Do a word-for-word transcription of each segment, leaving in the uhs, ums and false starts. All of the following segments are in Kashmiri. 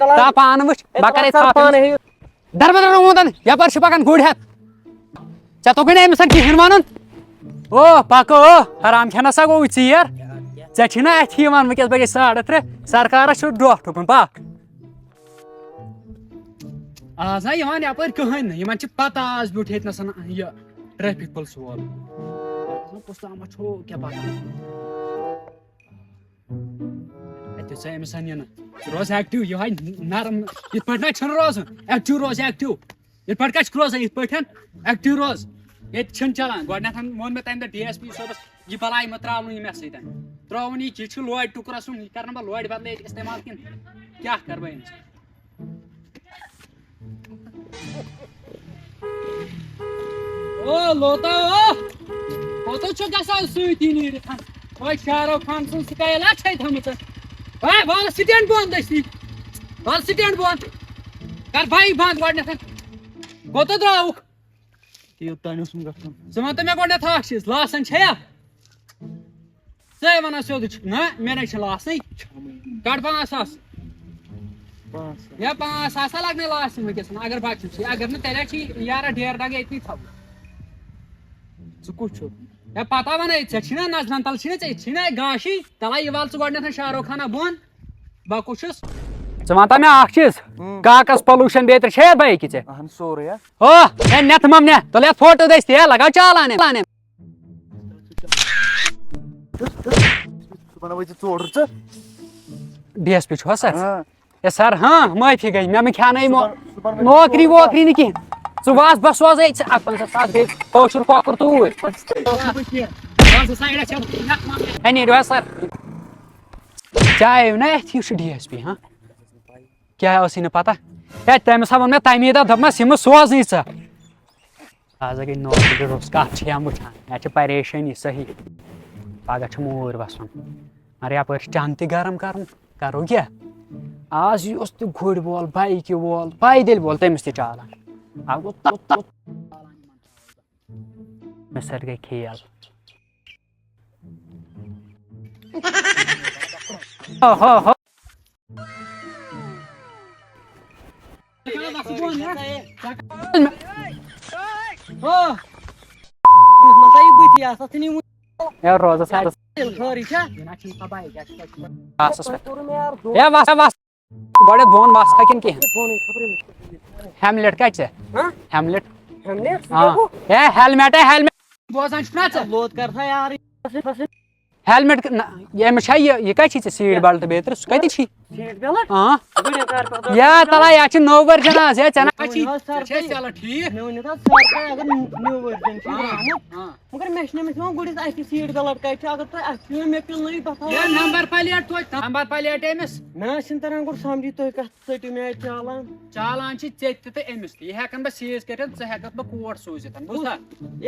تا پانہٕ وٕچھ، بہٕ کَرَے تھپھ أمِس۔ دربدر روٗدَن، یَپٲرۍ چھِ پَکان گُرۍ ہٮ۪تھ۔ ژےٚ توٚگُے نہٕ أمِس سۭتۍ کِہیٖنۍ وَنُن؟ او، پَکہٕ او، حرام کھٮ۪نَس ہا گوٚوُے ژیر۔ ژےٚ چھی نہ اَتھِ یِوان وٕنۍکٮ۪س بَجے ساڑٕ ترٛےٚ، سرکارَس چھُ ڈۄٹھ ٹُکُن، پَکھ۔ آز ہا یِوان یَپٲرۍ کٕہٕنۍ نہٕ، یِمَن چھِ پَتہ آز بیوٗٹھ ییٚتہِ نَسَن یہِ traffic police وول۔ کُس تامَتھ چھُ کیٛاہ پَتہ۔ اَتہِ ژےٚ أمِس سَنہِ نہٕ۔ ژٕ روز active، یِہوٚے نرم، یِتھ پٲٹھۍ نہ چھُنہٕ روزُن۔ Active روز، active۔ یِتھ پٲٹھۍ کَتہِ چھُکھ روزان؟ یِتھ پٲٹھۍ active روز۔ ییٚتہِ چھُنہٕ چلان۔ گۄڈٕنٮ۪تھ ووٚن مےٚ تَمہِ دۄہ ڈی ایس پی صٲبَس، یہِ بَلاے مہ ترٛاونہٕ یہِ مےٚ سۭتۍ۔ ترٛٲوُن یہِ، یہِ چھُ لورِ ٹُکرَس سُنٛد، یہِ کَرٕ نہٕ بہٕ لورِ بدلہٕ ییٚتہِ استعمال کِنہٕ کیٛاہ کَرٕ بہٕ أمِس؟ او لوتا او، کوٚت چھُ گژھان سۭتی نیٖرِتھ؟ وۄنۍ شاہ رُخ خان سٕنٛز style آ چھے تھٲمٕژ۔ وۄنۍ وَل سٹینڈ بۄن دٔستی، وَل سٹینڈ بۄن۔ کر بایِک بنٛد گۄڈٕنٮ۪تھ۔ کوٚت درٛاوُکھ؟ تیٖل تانۍ اوسُم گژھُن۔ ژٕ وَن تہٕ مےٚ گۄڈٕنٮ۪تھ اَکھ چیٖز، لاسن چھےٚ یا؟ ژٕ ہے وَنان سیوٚدُے چھُکھ، نہ، مےٚ نَے چھِ لاسنٕے۔ کَڑ پانٛژھ ساس۔ پانٛژھ ساس۔ یا پانٛژھ ساس ہا لَگنَے لاسنہِ وٕنکیٚس، اگر بَچُن چھُ، اگر نہٕ تیٚلہِ ہا چھِ یارا ڈیرٕ دَگہٕ ییٚتنٕے تھاوُن۔ ژٕ کُس چھُکھ؟ ہے پَتہ وَنَے، ژےٚ چھی نہ نظرَن تَل چھی نہ، ژےٚ چھی نہ گاشی، تَلہ یہِ وَل ژٕ گۄڈٕنٮ۪تھ شاہ رُخ خانہ بۄن۔ بہٕ کُس چھُس؟ ژٕ وَن تہٕ مےٚ اَکھ چیٖز، اۭں۔ کاکَس pollution بیترِ چھےٚ بایکہِ ژےٚ؟ اَہَن سورُے ہا۔ ہو، ہے نٮ۪تھ مَم نٮ۪تھ، تُل یَتھ فوٹو دٔسۍ تہِ، ہے لَگاو چالان، ہے۔ صُبحن وٲتۍ ژٕ ژوٚٹ رٕژٕ۔ ڈی ایس پی چھُوا سَر؟ ہاں۔ ہے سَر، ہاں، معٲفی گٔے، مےٚ مہٕ کھیٛانٲیِو مو-، صُبحن، صُبحن وٲتۍ نوکری ژوٚٹ۔ ووکری نہٕ کِہیٖنۍ۔ ژٕ واس، بہٕ سوزَے ژےٚ اَکھ پنٛژاہ ساس بیٚیہِ کٲشُر کۄکُر توٗرۍ۔ ہے نیٖرِو حظ سَر۔ چاے أنِو نا اَتھ، یہِ چھُ ڈی ایس پی، ہاں؟ کیٛاہ اوسُے نہٕ پَتہ؟ ہے، تٔمِس ہا ووٚن مےٚ تَمی دۄہ، دوٚپمَس، یِم سوزنٕے ژٕ۔ آز گٔے نوکری روٚس، کَتھ چھِ یِم وٕچھان؟ مےٚ چھِ پریشٲنی صحیح۔ پَگاہ چھُ موٗرۍ وَسُن۔ مگر یَپٲرۍ چھِ چَنٛد تہِ گرم کَرُن، کَرو کیٛاہ؟ آز یُس تہِ گُرۍ وول، بایکہِ وول، پایدٔلۍ وول، تٔمِس تہِ چالان۔ اَکھ گوٚو تَتھ، تَتھ۔ مےٚ سۭتۍ گٔے کھیل۔ ہو، ہو، ہو۔ ہو۔ مَسا یہِ بٕتھِ، یہِ ہسا چھُنہٕ یِوان۔ ہے، روزس حظ۔ خٲرٕے چھا؟ آسس پٮ۪ٹھ۔ ہے، وَس، وَس۔ گۄڈٕ بۄن وَس کھا کِنہٕ کِہیٖنۍ؟ بۄنٕے خبرٕے نہٕ۔ ہیملیٹ کَتہِ چھےٚ؟ ہاں؟ ہیملیٹ؟ ہیملیٹ؟ ہاں۔ ہے، ہیلمیٹ، ہے، ہیلمیٹ۔ بوزان چھُکھ نا ژٕ؟ لوت کر سا یار۔ ہیلمٹ نہ، ییٚمِس چھا یہِ، یہِ کَتہِ چھی ژےٚ سیٖٹ بیلٹ بیترِ؟ سُہ کَتہِ چھی؟ Seat belt? آ۔ گُرٮ۪ن کر پَتہٕ۔ یا تَلا، یا چھِ نٔو ؤرجن آز، یا ژےٚ نہ۔ مےٚ ؤنِو حظ سَر ژےٚ چھےٚ تُہۍ، سیلہٕ ٹھیٖک؟ مےٚ ؤنِو حظ سَر تُہۍ، اگر نٔو ؤرجن چھِ آ، درٛامُت، آ۔ مگر مےٚ چھِنہٕ أمِس یِوان گُرِس اَتھِ سیٖٹ بیلٹ کَتہِ چھِ، اگر تۄہہِ اَتھِ چھُ یِوان، مےٚ پِلنٲیِو بہٕ تھاوٕ۔ ہے، نمبر پلیٹ توتہِ، نمبر پلیٹ أمِس۔ مےٚ حظ چھِنہٕ تَران گۄڈٕ سَمجھی تُہۍ کَتھ ژٔٹِو مےٚ اَتہِ چالان۔ چالان چھِ ژےٚ تہِ تہٕ أمِس تہِ۔ یہِ ہٮ۪کَن بہٕ سیٖز کٔرِتھ، ژٕ ہٮ۪کَکھ بہٕ کوٹ سوٗزِتھ، بوٗزتھا؟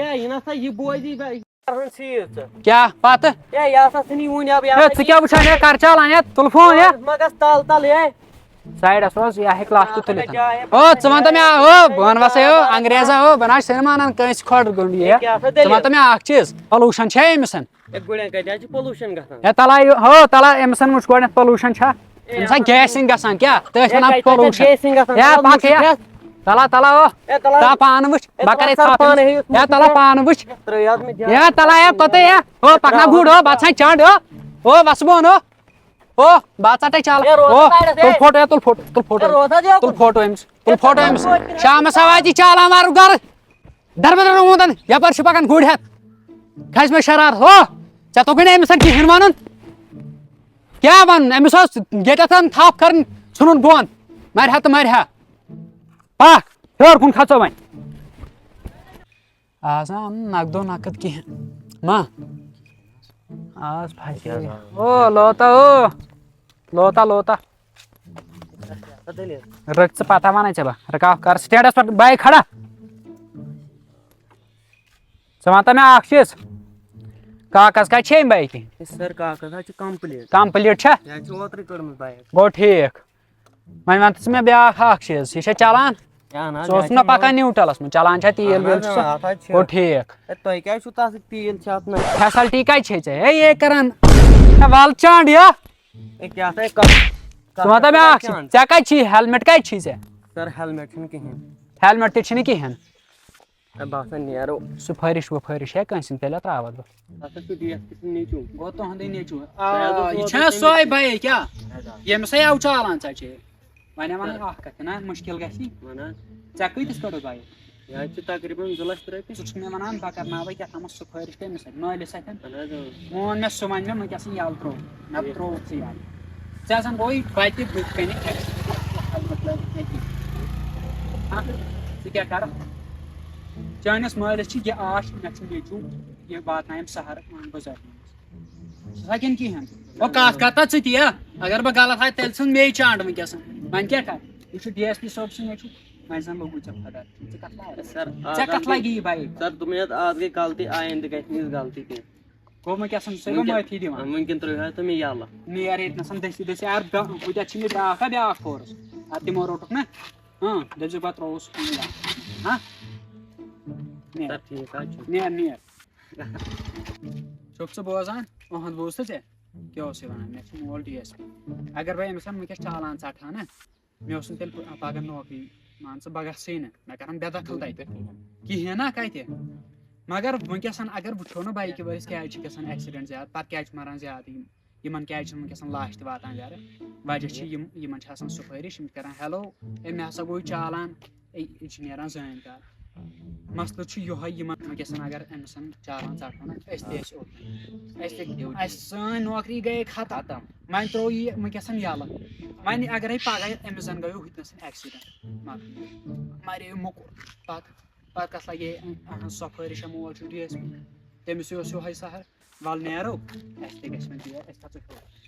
ہے، یہِ نہ سا، یہِ بوزی بہٕ۔ کیٛاہ پتہٕ؟ ہے، یہِ ہسا چھُنہٕ یِوان نٮ۪بر، یہِ ہے، ہسا ژٕ کیٛاہ وٕچھان؟ ہے، کر چالان؟ ہے، تُل فون، ہے۔ ما گژھ تل تل، ہے۔ سایڈس روز، یہِ ہیٚکہِ لَتھ تہِ تُلِتھ۔ او، ژٕ وَن تہٕ مےٚ، او، بہٕ وَنہٕ وَسا، او، انگریزا، او، بہٕ نہ چھُسے نہٕ مانان کٲنٛسہِ کھۄڈ گوٚنٛڈ یہِ۔ ہے، کیٛاہ سا ژٕ وَن دٔلیٖل؟ تہٕ مےٚ اکھ چیٖز، pollution چھا أمِس؟ ہے، گُرٮ۪ن کَتہِ حظ چھُ pollution گژھان؟ ہے، تَلا یہِ، ہو، تَلا أمِس وٕچھ گۄڈٕنٮ۪تھ pollution چھا؟ ہے، أمِس ہا gassing گژھان، کیٛاہ؟ تٔتھۍ ہے، وَنان کَتہِ چھِ pollution۔ gassing گژھان؟ ہے، تَلا پَکھ، وٕچھ ہے۔ یَتھ۔ تَلا، تَلا، او۔ ہے، تَلا۔ تا پانہٕ وٕچھ، ہے، بہٕ کَرَے تَلا، سَر، تھپھ پانہٕ أمِس۔ ہیٚیِو۔ ہے، تَلا پانہٕ وٕچھ۔ ترٛٲیِو حظ مےٚ دھیان۔ ہے، تَلا، ہے، کوٚتٕے، ہے؟ او، پَکنا گُر، او، بَژھ ژھانٛڈ چنٛڈ، او۔ او، وَسہٕ بۄن، او۔ او، بہٕ ژَٹَے چَل۔ ہے، روزٕ او، سایڈَس، تُل ہے۔ فوٹو، ہے، تُل فوٹو، تُل فوٹو۔ ہے، روزٕ حظ یوکُن۔ تُل فوٹو أمِس، تُل ہے، فوٹو تُل أمِس۔ فوٹو۔ شامَس آو اَتی چالان وارٕ گَرٕ۔ دربدر روٗدَن، یَپٲرۍ چھِ پَکان گُرۍ ہٮ۪تھ۔ کھَسہِ مےٚ شرارت، ہو، ژےٚ توٚگُے نہٕ أمِس سۭتۍ کِہیٖنۍ وَنُن؟ کیٛاہ وَنُن؟ أمِس اوس ییٚتٮ۪تھ تھپھ کَرٕنۍ، ژھٕنُن بۄن، مَرِ ہا تہٕ مَرِ ہا۔ پَکھ، ہیوٚر کُن کھَسو وۄنۍ۔ آز آو نہٕ نقدو نقد کِہیٖنۍ۔ ما؟ آز پھَسے۔ او، لوتا، او۔ لوتا، لوتا۔ رٔٹ ژٕ پَتہ وَنَے ژےٚ بہٕ۔ رُکاو، کَر سٹینڈَس پٮ۪ٹھ بایِک کھڑا۔ ژٕ وَن تہٕ مےٚ اَکھ چیٖز۔ کاکَس کَتہِ چھِ أمۍ بایِکہِ؟ ہے سَر، کاکَس حظ چھِ complete۔ Complete چھا؟ یہِ حظ چھِ اوترَے کٔڑمٕژ بایِک۔ گوٚو ٹھیٖک۔ وۄنۍ وَن تہٕ ژٕ مےٚ بیٛاکھ اَکھ چیٖز۔ یہِ چھا چَلان؟ اَہَن حظ، ژٕ اوسُکھ یہِ نہ حظ چھِ پَکان neutral۔ Neutralَس منٛز؟ چَلان چھا تیٖل اَہَن ویٖل؟ اَہَن چھُ سا؟ حظ، اَتھ حظ چھِ۔ گوٚو ٹھیٖک۔ ہے، تۄہہِ کیٛازِ چھُو تَتھ تیٖل چھِ اَتھ منٛز؟ Facility کَتہِ چھے ژےٚ؟ ہے، یے کَران۔ ہے، وَل چانٛڈ یہِ۔ ہے، کیٛاہ سا، ہے، کَم۔ ژٕ وَن تہٕ مےٚ اَکھ چیٖز، ژےٚ کَتہِ چھی ہیلمٹ، کَتہِ چھی ژےٚ؟ سر، ہیلمٹ چھُنہٕ کِہیٖنۍ۔ ہیلمٹ تہِ چھِنہٕ کِہیٖنۍ۔ ہے، بہٕ ہسا نیرو۔ سُفٲرِش وُفٲرِش ہے کٲنٛسہِ ہِنٛدۍ تیٚلہِ ترٛاوَتھ بہٕ۔ ہسا چھُ ڈی ایس پی سُنٛد نیٚچوٗ۔ گوٚو تُہُنٛدُے نیٚچوٗ۔ تۄہہِ حظ اوسوٕ یہِ اوترٕ چھَنہ تٔمِس سۄے سۭتۍ۔ بایِک کیٛاہ؟ اہن حظ۔ ییٚمِس ہے آو چالان ژےٚ چھے۔ وۄنۍ ہا وَنان اَکھ کَتھ، نہ مُشکِل گژھِ۔ وَن حظ۔ ژےٚ کۭتِس کٔڑٕتھ بایِک؟ یہِ حظ چھِ تقریٖباً زٕ لَچھ رۄپیہِ۔ ژٕ چھُکھ مےٚ وَنان بہٕ کَرناوَے کیٛاہ تھامَتھ سُفٲرِش تٔمِس سۭتۍ، مٲلِس سۭتۍ۔ اہن حظ، اۭں۔ وۄنۍ ووٚن مےٚ سُہ وَنہِ مےٚ وٕنکیٚس یَلہٕ ترٛوو، نَتہٕ ترٛووُتھ ژٕ یَلہٕ۔ ژےٚ زَن گوٚوُے بَتہِ بٕتھِ کَنہِ accident، helmet لٲگِتھ نَے کِہیٖنۍ۔ ہا؟ ژٕ کیٛاہ کَرٕ؟ چٲنِس مٲلِس چھِ یہِ آش، مےٚ چھُ نیٚچوٗ، یہِ واتنایم سَہَر بُزَرگَن نِش۔ ژٕ تھاوَکھ کِنہٕ کِہیٖنۍ؟ وۄنۍ کَتھ کَر تہٕ ژٕ تہِ، ہا؟ اگر بہٕ غلط ہاوٕ تیٚلہِ ژھٕن مے چانٛڈ وٕنکیٚس۔ وۄنۍ کیٛاہ کَرٕ؟ یہِ چھُ ڈی ایس پی صٲب سُنٛد نیٚچوٗ، وۄنۍ زَن لوٚگُے ژےٚ خۄدا۔ ژٕ کَتھ لاگَکھ؟ سر، ژےٚ کَتھ لَگہِ یہِ بایِک؟ سر، دوٚپمَے حظ، آز گٔے غلطی، آیندٕ گژھِ نہٕ یِژھ غلطی کینٛہہ۔ گوٚو وۄنۍ کیٛاہ سا، سُہ گوٚو معٲفی دِوان۔ وٕنکٮ۪ن ترٛٲیِو حظ تُہۍ مےٚ یَلہٕ۔ نیر ییٚتہِ نَسَن دٔستی دٔستی، یار، بہ-، ہُتہِ چھِ مےٚ بیٛاکھ ہا، بیٛاکھ فورٕس۔ اَتھ تِمو روٚٹُکھ نہ۔ ہاں، دٔپۍ زِ پَتہٕ ترٛووُس وۄنۍ یَلہٕ۔ ہاں؟ نیر، سر، ٹھیٖک حظ چھُ۔ نیر، نیر۔ چھُکھ ژٕ بوزان؟ اُہُنٛد بوٗز تہٕ ژےٚ؟ کیٛاہ اوس یہِ وَنان؟ مےٚ چھُ مول ڈی ایس پی۔ اگر بہٕ أمِس وَنہٕ وٕنکیٚس چالان ژَٹہٕ ہا نہ، مےٚ اوس نہٕ تیٚلہِ پَگاہ نوکری، مان ژٕ، بہٕ گژھٕ ہے نہٕ، مےٚ کَرَن بے دخل تَتہِ۔ کِہیٖنۍ نہ کَتہِ۔ مگر وٕنکیٚس اگر وٕچھو نہ بایکہِ وٲلِس کیٛازِ چھِ گژھان accident زیادٕ، پَتہٕ کیٛازِ چھِ مَران زیادٕ یِم، یِمَن کیٛازِ چھِنہٕ وٕنکیٚس لاش تہِ واتان گَرٕ؟ وجہ چھِ یِم، یِمَن چھِ آسان سُفٲرِش، یِم چھِ کَران ہیلو، ہے مےٚ ہسا گوٚو چالان، ہے یہِ چھِ نیران زٲنۍ کار۔ مسلہٕ چھُ یِہوٚے، یِمَن وٕنکیٚس اگر أمِس چالان ژَٹہو نہ، أسۍ تہِ ٲسۍ اوٚت۔ اَسہِ تہِ، اَسہِ، سٲنۍ نوکری گٔیے ختم۔ ختم۔ وۄنۍ ترٛوو یہِ وٕنکیٚس یَلہٕ۔ وۄنۍ اگرے پگاہ أمِس زَن گٔیو ہُتہِ نَسَن accident، مَرِ، مَرے موٚکُر۔ پَتہٕ، پَتہٕ کَتھ لَگہِ ہے؟ اَہَن، سۄ فٲرِش مول چھُ ڈی ایس پی، تٔمِس اوس یِہوٚے سہر، وَلہٕ نیرو، اَسہِ تہِ گژھِ وۄنۍ ڈی ایس، اَسہِ تھاو ژٕ ہیوٚر۔